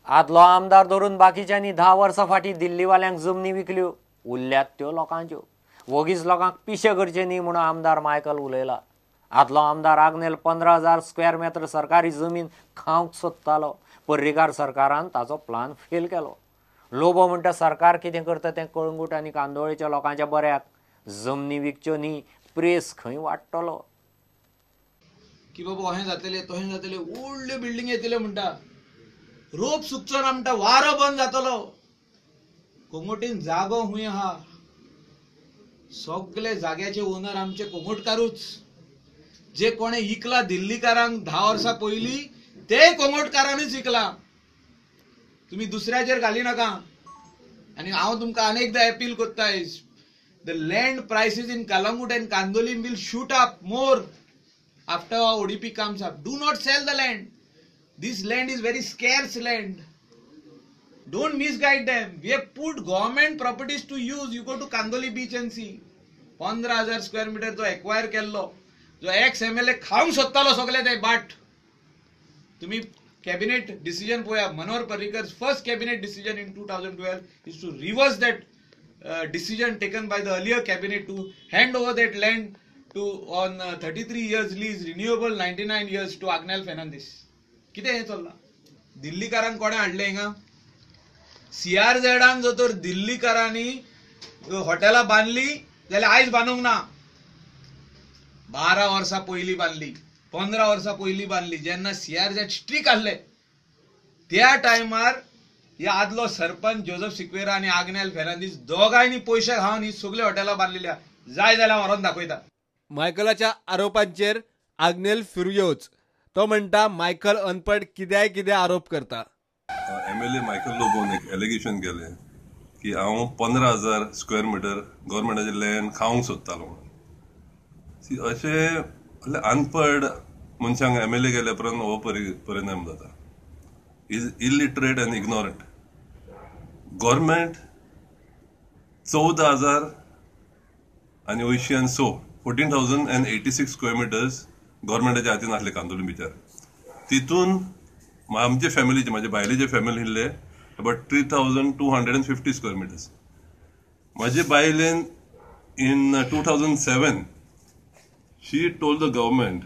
आदलो आमदार धरून बाकीच्यांनी 10 वर्सां फाटीं दिल्लीवाल्यांक जमनी विकल्यो, उरल्यात त्यो लोकांच्यो. वोगीच लोकांक पिशे करचे न्ही म्हणून आमदार मायकल उलयला. आदलो आमदार आग्नेल 15,000 स्क्वेअर मेत्र सरकारी जमीन खावंक सोदतालो. पर्रीकार सरकारान ताचो प्लान फेल केलो. लोबो म्हणटा सरकार कितें करता तें कळंगूट आनी कांदोळेच्या लोकांच्या बऱ्याक. जमनी विकच्यो न्ही, प्रेस खंय वाडटलो. की बाबा अहें जातलें तहें जातलें, व्हडल्यो बिल्डींग येतल्यो म्हणटा, रोप सुकचो ना म्हणटा, वारो बंद जातलो. कोंगोटीन जागो हुंय आहा, सगळे जाग्याचे ओनर आमचे कोंगोटकारूच. जे कोणे इकला दिल्लीकारांक 10 वर्सां पयलीं ते कोंगोटकारांनीच इकला. तुमी दुसऱ्याचेर घाली नाका. आनी हांव तुमकां अनेकदां अपील करता, the land prices in Calangute and Candolim will shoot up more after ODP comes up. Do not sell the land. This land is very scarce land. Don't misguide them. We have put government properties to use. You go to Kandoli beach and see. 15,000 square meter जो acquire केल्लो, जो x MLA खावंक सोदतालो सगळे ते बाट. तुम्ही cabinet decision पळया. Manohar Parrikar first cabinet decision in 2012 is to reverse that decision taken by the earlier cabinet to hand over that land to on 33 years lease, renewable 99 years to Agnel Fernandes. कितें हें चल्लां? दिल्लीकारांक कोणें हाडलें हिंगा? सीआरझेडान जर तर दिल्लीकारांनी हॉटेलां बांदली जाल्यार आयज बांदूंक ना, 12 वर्सां पयलीं बांदली, 15 वर्सां पयलीं बांदली. जेन्ना सीआरझेड स्ट्रीक आहले त्या टायमार ह्या आदलो सरपंच जोजफ सिक्वेरा आनी आग्नेल फेर्नांदीस दोगांयनी पयशे खावन ही सगळीं हॉटेलां बांदलेली. जाय जाल्यार व्हरोन दाखयता. मायकलाच्या आरोपांचेर आग्नेल फिर्योज. तो म्हणटा मायकल अनपड कित्याय कितें आरोप करता. एमएलए मायकल लोबोन एक एलिगेशन केलें की हांव 15,000 स्क्वेअर मिटर गव्हर्मेंटाचें लँड खावंक सोदतालो म्हणून. अशें अनपड मनशांक एमएलए केल्या उपरांत हो परिणाम जाता. Is illiterate and ignorant. Government 14,000 आनी अंयशीं आनी स 14,086 स्क्वेअर मिटर्स गव्हर्मेंटाच्या हातीन आसले कांदोळी बिचार. तितून आमचे फॅमिलीचे, म्हाजे बायलेचे फॅमिली इल्ले अबाउट 3,250 स्क्वेअर मिटर्स. म्हाजे बायलेन in 2007 she told the government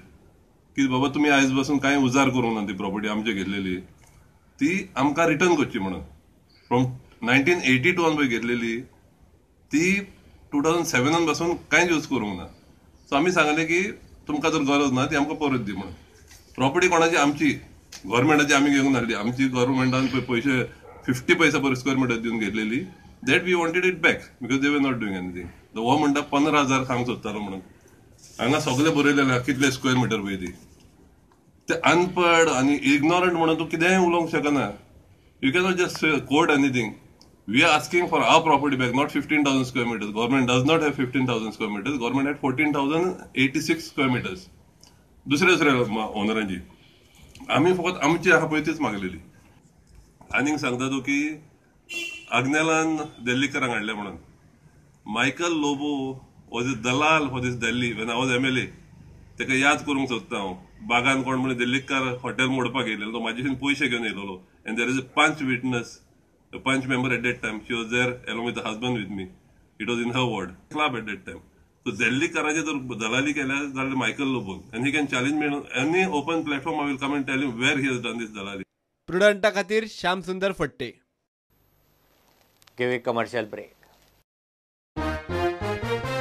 की बाबा तुमी आयज पासून कांय उजार करूंक ना, ती प्रॉपर्टी आमची घेतलेली ती आमकां रिटर्न करची म्हणून. फ्रॉम 1982 पळय घेतलेली ती 2007 पासून कांयच यूज करूंक ना. सो आमी सांगलें की तुमकां जर गरज ना ती आमकां परत दी म्हणून. प्रॉपर्टी कोणाची आमची, गव्हर्मेंटाची आमी घेवंक नासली. आमची गव्हर्मेंटान पळय पयशे 50 पैसा पर स्क्वेअर मिटर दिवन घेतलेली. That we wanted it back because they were not doing anything. हो म्हणटा 15,000 खावंक सोदतालो म्हणून. हांगा सगळें बरयलेलें कितले स्क्वेअर मिटर पळय ती. ते अनपड आनी इग्नोरंट म्हणून तूं कितेंय उलोवंक शकना. You cannot just quote anything. We are asking for our property back, not 15,000 square meters. Government does not have 15,000 square meters. Government had 14,086 square meters. दुसऱ्या दुसऱ्या ओनरांची आमी फकत आमची आहा पळय तीच मागलेली. आनीक सांगता तूं की आग्नेलान दिल्लीकारांक हाडले म्हणून. Michael Lobo was a dalal for this Delhi when I was MLA. ताका याद करूंक सोदता हांव. बागान कोण म्हणून दिल्लीकार हॉटेल मोडपाक येयलेलो, तो म्हाजेशीन पयशे घेवन येयलेलो. And there is a panch witness, a panch member at that time. She was there along with the husband with me. It was in her ward club at that time. So दिल्लीकाराचे जर दलाली केल्या जाल्यार Michael लोबोन, and he can challenge me on any open platform. I will come and tell him where he has done this dalali. प्रुडंटा खातीर श्याम सुंदर फट्टे. घेवया commercial break.